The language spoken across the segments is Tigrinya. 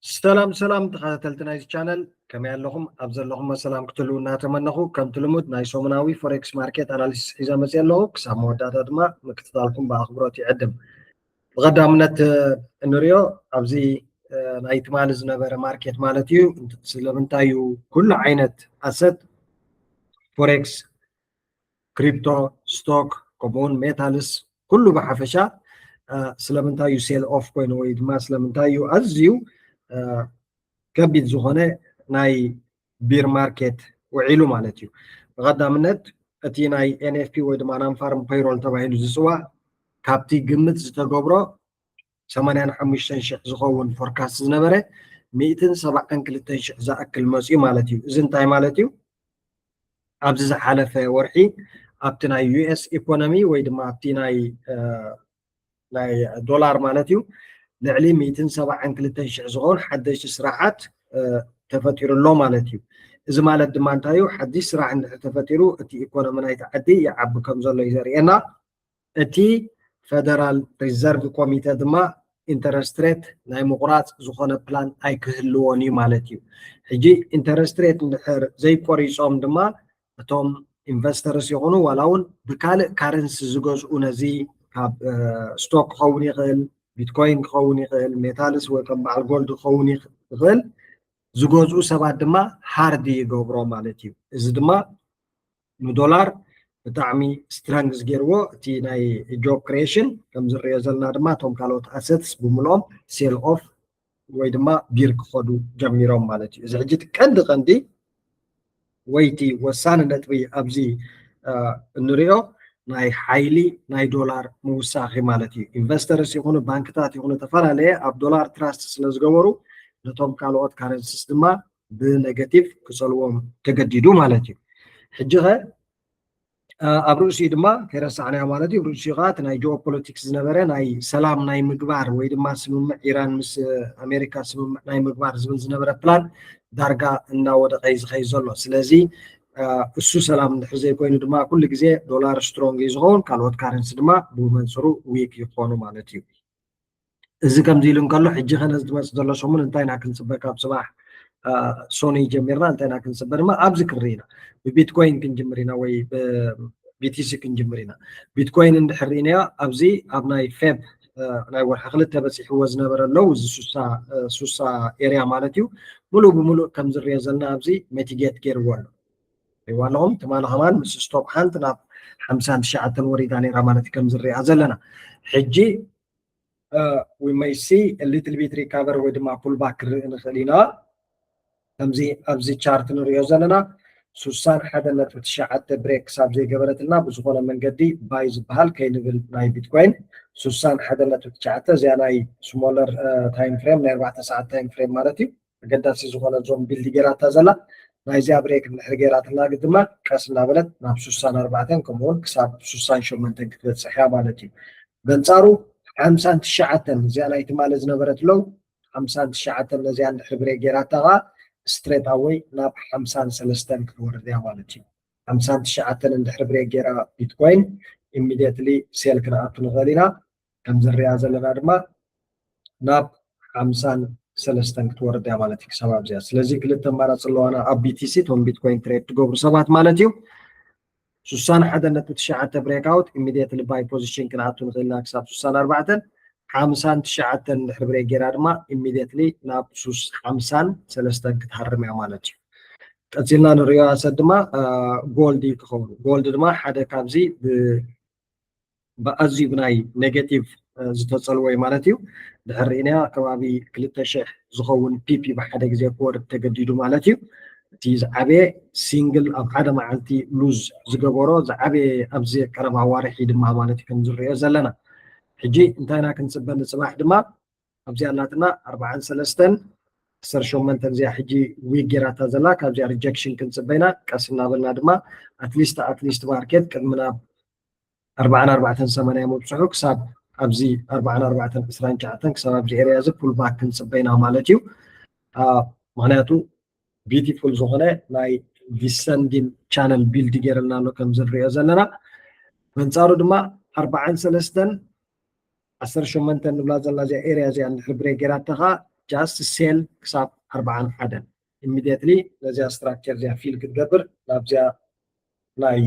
ሰላም ሰላም ተኸታተልቲ ናይዚ ቻነል፣ ከመይ ኣለኹም? ኣብ ዘለኹም ሰላም ክትህልዉ እናተመነኹ፣ ከምቲ ልሙድ ናይ ሰሙናዊ ፎሬክስ ማርኬት ኣናሊሲስ ሒዘ መፅእ ኣለኹ። ክሳብ መወዳእታ ድማ ምክትታልኩም ብኣኽብሮት ይዕድም። ብቐዳምነት እንሪኦ ኣብዚ ናይ ትማሊ ዝነበረ ማርኬት ማለት እዩ። ስለምንታይ እዩ ኩሉ ዓይነት ኣሰት ፎሬክስ፣ ክሪፕቶ፣ ስቶክ፣ ከምኡውን ሜታልስ ኩሉ ብሓፈሻ ስለምንታይ እዩ ሴል ኦፍ ኮይኑ ወይ ድማ ስለምንታይ እዩ ኣዝዩ ከቢድ ዝኾነ ናይ ቢር ማርኬት ውዒሉ ማለት እዩ። ብቐዳምነት እቲ ናይ ኤንኤፍፒ ወይ ድማ ናን ፋርም ፔይሮል ተባሂሉ ዝፅዋዕ ካብቲ ግምት ዝተገብሮ ሰማንያን ሓሙሽተን ሽሕ ዝኸውን ፎርካስት ዝነበረ ሚእትን ሰብዓን ክልተን ሽሕ ዝኣክል መፅዩ ማለት እዩ። እዚ እንታይ ማለት እዩ? ኣብዚ ዝሓለፈ ወርሒ ኣብቲ ናይ ዩኤስ ኢኮኖሚ ወይ ድማ ኣብቲ ናይ ናይ ዶላር ማለት እዩ ልዕሊ ሚእትን ሰብዓን ክልተን ሽሕ ዝኸውን ሓደሽቲ ስራሓት ተፈጢሩ ኣሎ ማለት እዩ። እዚ ማለት ድማ እንታይ እዩ? ሓድሽ ስራሕ እንድሕር ተፈጢሩ እቲ ኢኮኖሚ ናይቲ ዓዲ ይዓቢ ከም ዘሎ እዩ ዘርእየና። እቲ ፈደራል ሪዘርቭ ኮሚተ ድማ ኢንተረስት ሬት ናይ ምቑራፅ ዝኾነ ፕላን ኣይክህልዎን እዩ ማለት እዩ። ሕጂ ኢንተረስት ሬት እንድሕር ዘይቆሪፆም ድማ እቶም ኢንቨስተርስ ይኹኑ ዋላ እውን ብካልእ ካረንሲ ዝገዝኡ ነዚ ካብ ስቶክ ክኸውን ይኽእል፣ ቢትኮይን ክኸውን ይኽእል፣ ሜታልስ ወይ ከም በዓል ጎልድ ክኸውን ይኽእል ዝገዝኡ ሰባት ድማ ሃርድ ይገብሮ ማለት እዩ። እዚ ድማ ንዶላር ብጣዕሚ ስትረንግዝ ገይርዎ እቲ ናይ ጆብ ክሪኤሽን ከም ዝረኦ ዘለና ድማ እቶም ካልኦት ኣሰትስ ብምልኦም ሴል ኦፍ ወይ ድማ ቢር ክኸዱ ጀሚሮም ማለት እዩ። እዚ ሕጂ እቲ ቀንዲ ቀንዲ ወይ እቲ ወሳኒ ነጥቢ ኣብዚ እንሪኦ ናይ ሓይሊ ናይ ዶላር ምውሳኽ ማለት እዩ። ኢንቨስተርስ ይኹኑ ባንክታት ይኹኑ ተፈላለየ ኣብ ዶላር ትራስት ስለ ዝገበሩ ነቶም ካልኦት ካረንሲስ ድማ ብነገቲቭ ክፀልዎም ተገዲዱ ማለት እዩ። ሕጂ ኸ ኣብ ርእሲኡ ድማ ከይረሳዕናዮ ማለት እዩ። ርእሲኡ ከዓ እቲ ናይ ጂኦፖለቲክስ ዝነበረ ናይ ሰላም ናይ ምግባር ወይ ድማ ስምምዕ ኢራን ምስ ኣሜሪካ ስምምዕ ናይ ምግባር ዝብል ዝነበረ ፕላን ዳርጋ እናወደቀ እዩ ዝኸይድ ዘሎ። ስለዚ እሱ ሰላም እንድሕር ዘይኮይኑ ድማ ኩሉ ግዜ ዶላር ስትሮንግ እዩ ዝኸውን፣ ካልኦት ካረንሲ ድማ ብመንፅሩ ዊክ ይኾኑ ማለት እዩ። እዚ ከምዚ ኢሉ እንከሎ ሕጂ ከ ነዚ ዝመፅእ ዘሎ ሰሙን እንታይ ኢና ክንፅበ? ካብ ፅባሕ ሶኒ ጀሚርና እንታይ ኢና ክንፅበ ድማ ኣብዚ ክንርኢ ኢና። ብቢትኮይን ክንጅምር ኢና ወይ ብቢቲሲ ክንጅምር ኢና። ቢትኮይን እንድሕር ርኢናዮ ኣብዚ ኣብ ናይ ፌብ ናይ ወርሒ ክልተ በፂሕዎ ዝነበረ ኣለዉ እዚ ሱሳ ኤርያ ማለት እዩ። ሙሉእ ብሙሉእ ከም ዝርዮ ዘለና ኣብዚ ሜቲጌት ገይርዎ ኣሎ። ሪዋ ኣለኹም ትማሊ ከማን ምስ ስቶፕ ሓንቲ ናብ ሓምሳን ትሽዓተን ወሪዳ ነይራ ማለት እዩ ከም ዝሪኣ ዘለና። ሕጂ we may see a little bit recover ወይ ድማ ፑልባክ ክርኢ ንኽእል ኢና። ከምዚ ኣብዚ ቻርት ንሪኦ ዘለና ሱሳን ሓደ ነጥቢ ትሽዓተ ብሬክ ክሳብ ዘይገበረትና ብዝኾነ መንገዲ ባይ ዝበሃል ከይንብል ናይ ቢትኮይን ሱሳን ሓደ ነጥቢ ትሽዓተ እዚኣ ናይ ስሞለር ታይም ፍሬም ናይ ኣርባዕተ ሰዓት ታይም ፍሬም ማለት እዩ። ኣገዳሲ ዝኾነ ዞን ቢልድ ጌራታ ዘላ ናይዚኣ ብሬክ እንድሕር ጌራትና ድማ ቀስ እናበለት ናብ ሱሳን ኣርባዕተን ከምኡውን ክሳብ ሱሳን ሸመንተን ክትበፅሕ እያ ማለት እዩ። በንፃሩ ሓምሳን ትሽዓተን እዚኣ ናይ ትማሊ ዝነበረት ለው ሓምሳን ትሽዓተን ነዚኣ እንድሕር ብሬክ ጌራታ ከዓ ስትሬት ኣወይ ናብ ሓምሳን ሰለስተን ክትወርድ እያ ማለት እዩ። ሓምሳን ትሽዓተን እንድሕር ብሬክ ጌራ ቢትኮይን ኢሚዲየትሊ ሴል ክንኣቱ ንኽእል ኢና። ከም ዝሪኣ ዘለና ድማ ናብ ሓምሳን ሰለስተን ክትወርድ እያ ማለት እዩ ክሳብ ኣብዚኣ። ስለዚ ክልተ ኣማራፂ ኣለዋና ኣብ ቢቲሲ እቶም ቢትኮይን ትሬድ ትገብሩ ሰባት ማለት እዩ። ሱሳን ሓደ ነጥቢ ትሽዓተ ብሬክኣውት ኢሚዲየትሊ ባይ ፖዚሽን ክንኣቱ ንኽእል ኢና ክሳብ ሱሳን ኣርባዕተን ሓምሳን ትሽዓተን እንድሕር ብሬክ ጌራ ድማ ኢሚዲየትሊ ናብ ሱስ ሓምሳን ሰለስተን ክትሃርም እያ ማለት እዩ። ቀፂልና ንሪኦ ኣሰት ድማ ጎልድ እዩ ክኸውን። ጎልድ ድማ ሓደ ካብዚ ብኣዝዩ ብናይ ኔጌቲቭ ዝተፀልወ እዩ ማለት እዩ። ድሕር ርኢናዮ ከባቢ ክልተ ሽሕ ዝኸውን ፒፒ ብሓደ ግዜ ክወርድ ተገዲዱ ማለት እዩ። እቲ ዝዓበየ ሲንግል ኣብ ሓደ መዓልቲ ሉዝ ዝገበሮ ዝዓበየ ኣብዚ ቀረባ ዋርሒ ድማ ማለት እዩ ከም ዝሪኦ ዘለና። ሕጂ እንታይ ኢና ክንፅበ ንፅባሕ ድማ ኣብዚኣ ኣላትና ኣርባዓን ሰለስተን ዓሰርተ ሸሞንተ እዚኣ ሕጂ ዊክ ጌራታ ዘላ ካብዚኣ ሪጀክሽን ክንፅበ ኢና። ቀስ እናበልና ድማ ኣትሊስት ኣትሊስት ማርኬት ቅድሚ ናብ ኣርባዓን ኣርባዕተን ሰማንያ ምብፅሑ ክሳብ ኣብዚ ኣርባዓን ኣርባዕተን ዕስራን ትሽዓተን ክሳብ ኣብዚ ኤርያ እዚ ፑል ባክ ክንፅበ ኢና ማለት እዩ። ምክንያቱ ቢዩቲፉል ዝኾነ ናይ ዲሰንዲን ቻነል ቢልድ ገይርልና ኣሎ ከም ዝንሪኦ ዘለና። በንፃሩ ድማ ኣርባዓን ሰለስተን ዓሰርተ ሸሞንተ ንብላ ዘለና እዚኣ ኤርያ እዚኣ እንድሕር ብሬክ ገይራታ ከዓ just sell ክሳብ ኣርባዓን ሓደን immediately ነዚኣ structure እዚኣ fill ክትገብር ናብዚኣ ናይ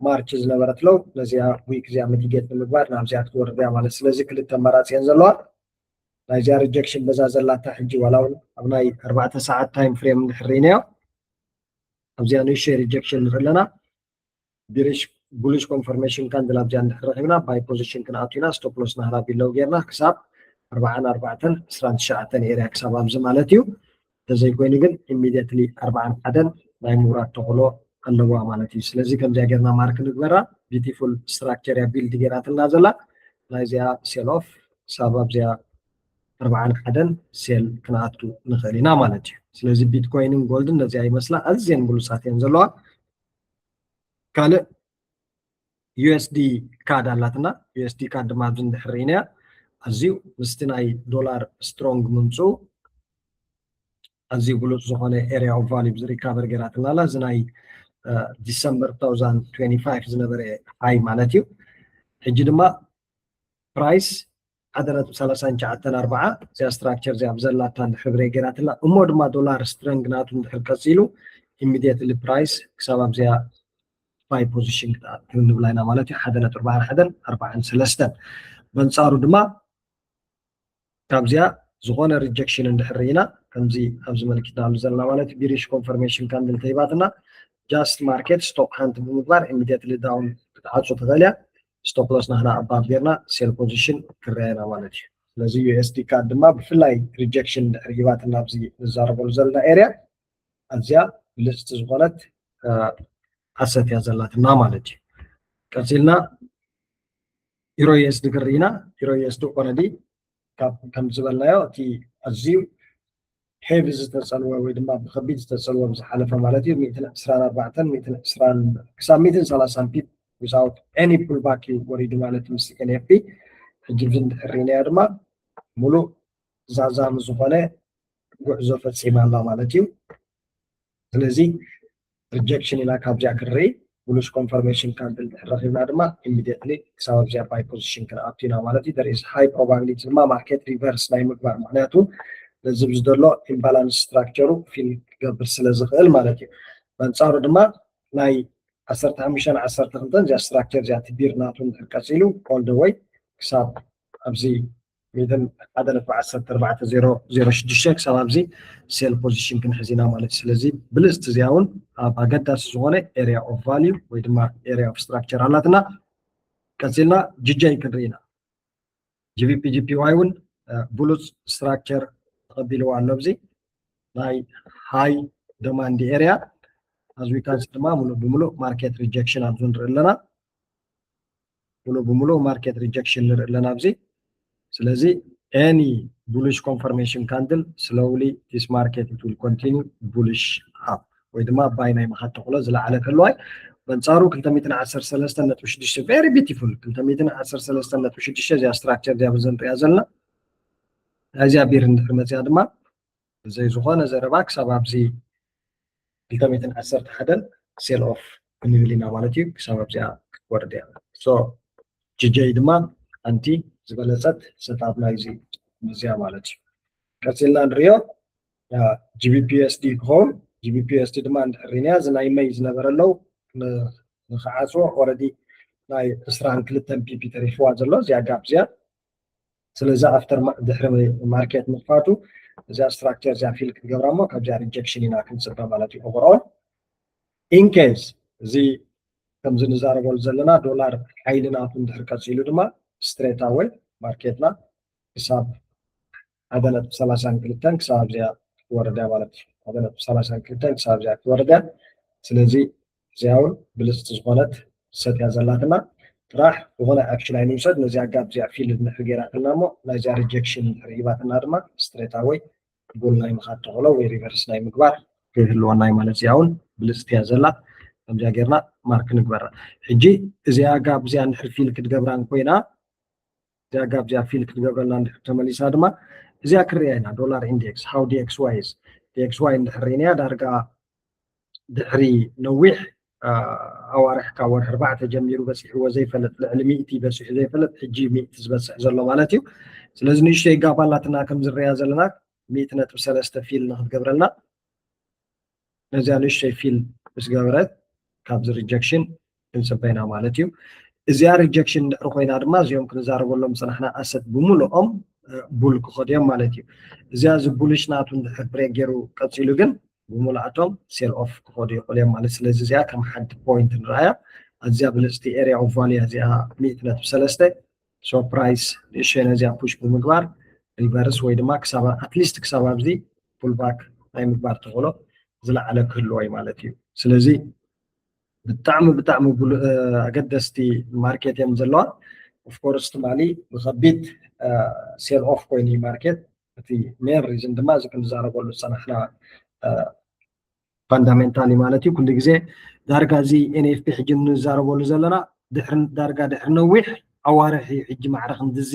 ማርች ዝነበረት low ነዚኣ wick እዚኣ mitigate ንምግባር ናብዚኣ ክትወርድ እያ ማለት። ስለዚ ክልተ ኣማራፂ እየን ዘለዋ። ናይዚኣ rejection በዛ ዘላታ ሕጂ ዋላ እውን ኣብ ናይ ኣርባዕተ ሰዓት time frame እንድሕር ርኢናዮ ኣብዚኣ ንእሽተይ rejection ንርኢ ኣለና። bullish confirmation candle ኣብዚኣ እንድሕር ረኺብና buy position ክንኣቱ ኢና። Stop loss ናህና below ጌርና ክሳብ ኣርባዓን ኣርባዕተን ዕስራን ትሽዓተን area ክሳብ ኣብዚ ማለት እዩ። እንተዘይኮይኑ ግን immediately ኣርባዓን ሓደን ናይ ምውራድ ተኽእሎ ኣለዋ ማለት እዩ። ስለዚ ከምዚኣ ጌርና mark ንግበራ። Beautiful structure እያ build ጌራትና ዘላ። ናይዚኣ sell off ክሳብ ኣብዚኣ ኣርባዓን ሓደን sell ክንኣቱ ንኽእል ኢና ማለት እዩ። ስለዚ ቢትኮይንን ጎልድን ነዚኣ ይመስላ፣ ኣዝየን ብሉፃት እየን ዘለዋ። ካልእ USD cad ኣላትና። USD cad ድማ ኣብዚ እንድሕር ርኢናያ ኣዝዩ ምስቲ ናይ ዶላር strong ምምፅኡ ኣዝዩ ብሉፅ ዝኾነ area of value እዚ recover ገይራትና ኣላ። እዚ ናይ December two thousand twenty-five ዝነበረ high ማለት እዩ። ሕጂ ድማ price ሓደ ነጥቢ ሰላሳ ትሽዓተ ኣርባዓ እዚኣ structure እዚኣ ብዘላታ እንድሕር break ገይራትና እሞ ድማ ዶላር strength ናቱ እንድሕር ቀፂሉ immediately price ክሳብ ኣብዚኣ buy position ክትኣክል ንብላ ኢና ማለት እዩ። ሓደ ነጥቢ ኣርባዓን ሓደን ኣርባዓን ሰለስተን በንፃሩ ድማ ካብዚኣ ዝኾነ rejection እንድሕር ርኢና ከምዚ ኣብዚ መለኪትናሉ ዘለና ማለት እዩ። Bearish confirmation candle ተሂባትና just market stop hunt ብምግባር immediately down ክትዓፁ ትኽእል እያ። Stop loss ናህና above ጌርና sell position ክረየና ማለት እዩ። ስለዚ USD cad ድማ ብፍላይ rejection እንድሕር ሂባትና ኣብዚ ንዛረበሉ ዘለና area ኣዝያ ብልፅቲ ዝኾነት asset እያ ዘላትና ማለት እዩ። ቀፂልና Euro USD ክንርኢ ኢና። Euro USD already ካብ ከም ዝበልናዮ እቲ ኣዝዩ heavy ዝተፀልወ ወይ ድማ ብከቢድ ዝተፀልወ ዝሓለፈ ማለት እዩ ሚእትን ዕስራን ኣርባዕተን ሚእትን ዕስራን ክሳብ ሚእትን ሰላሳን pip without any pullback እዩ ወሪዱ ማለት እዩ ምስ NFP። ሕጂ እዚ እንድሕር ርኢናዮ ድማ ሙሉእ ዛዛሚ ዝኾነ ጉዕዞ ፈፂማ ኣላ ማለት እዩ። ስለዚ rejection ኢና ካብዚኣ ክንርኢ። Bullish confirmation candle እንድሕር ረኺብና ድማ immediately ክሳብ ኣብዚኣ buy position ክንኣቱ ኢና ማለት እዩ። There is high probability ድማ market reverse ናይ ምግባር፣ ምክንያቱ ነዚ ኣብዚ ዘሎ imbalance structure ኡ fill ክገብር ስለ ዝኽእል ማለት እዩ። በንፃሩ ድማ ናይ ዓሰርተ ሓሙሽተን ዓሰርተ ክልተን እዚኣ structure እዚኣ እቲ bear ናቱ እንድሕር ቀፂሉ all the way ክሳብ ኣብዚ ሚእትን ሓደ ነጥቢ ዓሰርተ ኣርባዕተ ዜሮ ዜሮ ሽዱሽተ ክሳብ ኣብዚ sell position ክንሕዝ ኢና ማለት እዩ። ስለዚ ብልፅቲ እዚኣ እውን ኣብ ኣገዳሲ ዝኾነ area of value ወይ ድማ area of structure ኣላትና። ቀፂልና GJ ክንርኢ ኢና። GBP JPY እውን ብሉፅ structure ተቐቢልዎ ኣሎ። ኣብዚ ናይ high demand area as we can see ድማ ሙሉእ ብሙሉእ market rejection ኣብዚ ንርኢ ኣለና። ሙሉእ ብሙሉእ market rejection ንርኢ ኣለና ኣብዚ። ስለዚ any bullish confirmation candle slowly this market it will continue bullish up ወይ ድማ buy ናይ ምኻድ ተኽእሎ ዝለዓለ ከለዋይ። በንፃሩ ክልተ ሚእትን ዓሰርተ ሰለስተን ነጥቢ ሽዱሽተ very beautiful ክልተ ሚእትን ዓሰርተ ሰለስተን ነጥቢ ሽዱሽተ እዚኣ structure እዚኣ በዚ ንሪኣ ዘለና ናይዚኣ bear እንድሕር መፅያ ድማ ብዘይ ዝኾነ ዘረባ ክሳብ ኣብዚ ክልተ ሚእትን ዓሰርተ ሓደን sell off ክንብል ኢና ማለት እዩ። ክሳብ ኣብዚኣ ክትወርድ እያ። So GJ ድማ ሓንቲ ዝበለፀት setup ናይዚ እዚኣ ማለት እዩ። ቀፂልና ንሪኦ GBP USD ክኸውን። GBP USD ድማ እንድሕር ርኢናያ እዚ ናይ መይ ዝነበረ ኣለዉ ንክዓፅዎ already ናይ ዕስራን ክልተን pip ተሪፍዋ ዘሎ እዚኣ gap እዚኣ። ስለዚ after ድሕሪ market ምኽፋቱ እዚኣ structure እዚኣ fill ክትገብራ እሞ ካብዚኣ rejection ኢና ክንፅበ ማለት እዩ። Overall in case እዚ ከምዚ ንዛረበሉ ዘለና ዶላር ሓይሊ ናቱ እንድሕር ቀፂሉ ድማ straight away market ና ክሳብ ሓደ ነጥቢ ሰላሳን ክልተን ክሳብ ኣብዚኣ ክትወርድ እያ ማለት እዩ። ሓደ ነጥቢ ሰላሳን ክልተን ክሳብ ኣብዚኣ ክትወርድ እያ። ስለዚ እዚኣ እውን ብልፅቲ ዝኾነት set እያ ዘላትና። ጥራሕ ዝኾነ action ኣይንውሰድ። ነዚኣ gap እዚኣ fill እንድሕር ገይራትና እሞ ናይዚኣ rejection እንድሕር ሂባትና ድማ straight away bull ናይ ምኻድ ተኽእሎ ወይ reverse ናይ ምግባር ክህልወና እዩ ማለት እዚኣ እውን ብልፅቲ እያ ዘላ። ከምዚኣ ጌርና mark ንግበራ። ሕጂ እዚኣ gap እዚኣ እንድሕር fill ክትገብራ እንኮይና እዚኣ gap እዚኣ fill ክትገብረልና እንድሕር ተመሊሳ ድማ እዚኣ ክርያ ኢና ዶላር index how DXY is። DXY እንድሕር ርኢናያ ዳርጋ ድሕሪ ነዊሕ ኣዋርሕ ካብ ወርሒ ኣርባዕተ ጀሚሩ በፂሕዎ ዘይፈለጥ ልዕሊ ሚእቲ በፂሑ ዘይፈለጥ ሕጂ ሚእቲ ዝበፅሕ ዘሎ ማለት እዩ። ስለዚ ንእሽተይ gap ኣላትና ከም ዝረያ ዘለና ሚእቲ ነጥቢ ሰለስተ ፊል ንክትገብረልና ነዚኣ ንእሽተይ ፊል ምስ ገበረት ካብዚ ሪጀክሽን ክንፅበይና ማለት እዩ። እዚኣ ሪጀክሽን ድሕሪ ኮይና ድማ እዚኦም ክንዛረበሎም ዝፀናሕና ኣሰት ብምልኦም ቡል ክኸዱ እዮም ማለት እዩ። እዚኣ እዚ ቡልሽ ናቱ እንድሕር ብሬክ ገይሩ ቀፂሉ ግን ብምልኣቶም ሴል ኦፍ ክኸዱ ይኽእሉ እዮም ማለት። ስለዚ እዚኣ ከም ሓንቲ ፖይንት ንረኣያ። ኣዝያ ብልፅቲ ኤሪያ ኦፍ ቫልዩ እዚኣ ሚእቲ ነጥቢ ሰለስተ። ሶ ፕራይስ ንእሸይ ነዚኣ ፑሽ ብምግባር ሪቨርስ ወይ ድማ ክሳብ ኣትሊስት ክሳብ ኣብዚ ፑልባክ ናይ ምግባር ተኽእሎ ዝለዓለ ክህልዎ እዩ ማለት እዩ። ስለዚ ብጣዕሚ ብጣዕሚ ብሉ- እ፣ ኣገደስቲ ማርኬት እዮም ዘለዋ። ኦፍኮርስ ትማሊ ብከቢድ ሴል ኦፍ ኮይኑ እዩ ማርኬት። እቲ ሜን ሪዝን ድማ እዚ ክንዛረበሉ ዝፀናሕና ፋንዳሜንታሊ ማለት እዩ። ኩሉ ግዜ ዳርጋ እዚ ኤንኤፍፒ ሕጂ እንዛረበሉ ዘለና ድሕሪ ዳርጋ ድሕሪ ነዊሕ ኣዋርሕ እዩ ሕጂ ማዕረ ክንድዚ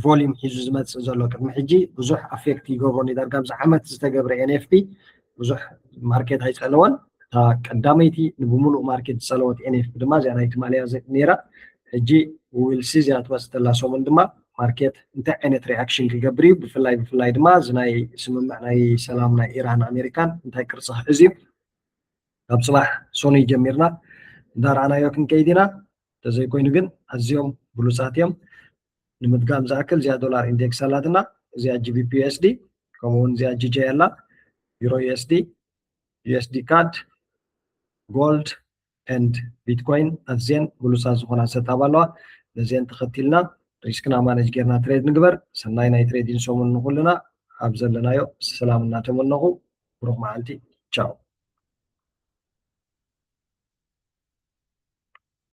ቮሊም ሒዙ ዝመፅእ ዘሎ። ቅድሚ ሕጂ ብዙሕ ኣፌክት ይገብሮ ዳርጋ ኣብዚ ዓመት ዝተገብረ ኤንኤፍፒ ብዙሕ ማርኬት ኣይፀለወን። እታ ቀዳመይቲ ንብምሉእ ማርኬት ዝፀለወት ኤንኤፍፒ ድማ እዚኣ ናይ ትማሊያ ነይራ። ሕጂ ዊልሲ እዚኣ ትመፅእ ዘላ ሰሙን ድማ ማርኬት እንታይ ዓይነት ሪኣክሽን ክገብር እዩ። ብፍላይ ብፍላይ ድማ እዚ ናይ ስምምዕ ናይ ሰላም ናይ ኢራን ኣሜሪካን እንታይ ቅርፂ ክሕዝ እዩ። ካብ ፅባሕ ሶኑይ ጀሚርና እንዳረኣናዮ ክንከይድ ኢና። እንተዘይኮይኑ ግን ኣዝዮም ብሉፃት እዮም። ንምድጋም ዝኣክል እዚኣ ዶላር ኢንዴክስ ኣላትና፣ እዚኣ ጂቢፒ ዩኤስዲ፣ ከምኡ እውን እዚኣ ጂጄ ኣላ፣ ዩሮ ዩኤስዲ፣ ዩኤስዲ ካድ፣ ጎልድ ኤንድ ቢትኮይን ኣዝየን ብሉፃት ዝኾና ሰጣብ ኣለዋ። ነዚአን ተኸቲልና ሪስክና ማነጅ ጌርና ትሬድ ንግበር። ሰናይ ናይ ትሬዲን ሰሙን ንኩልና። ኣብ ዘለናዮ ሰላም እናተመነኹ ብሩኽ መዓልቲ። ቻው።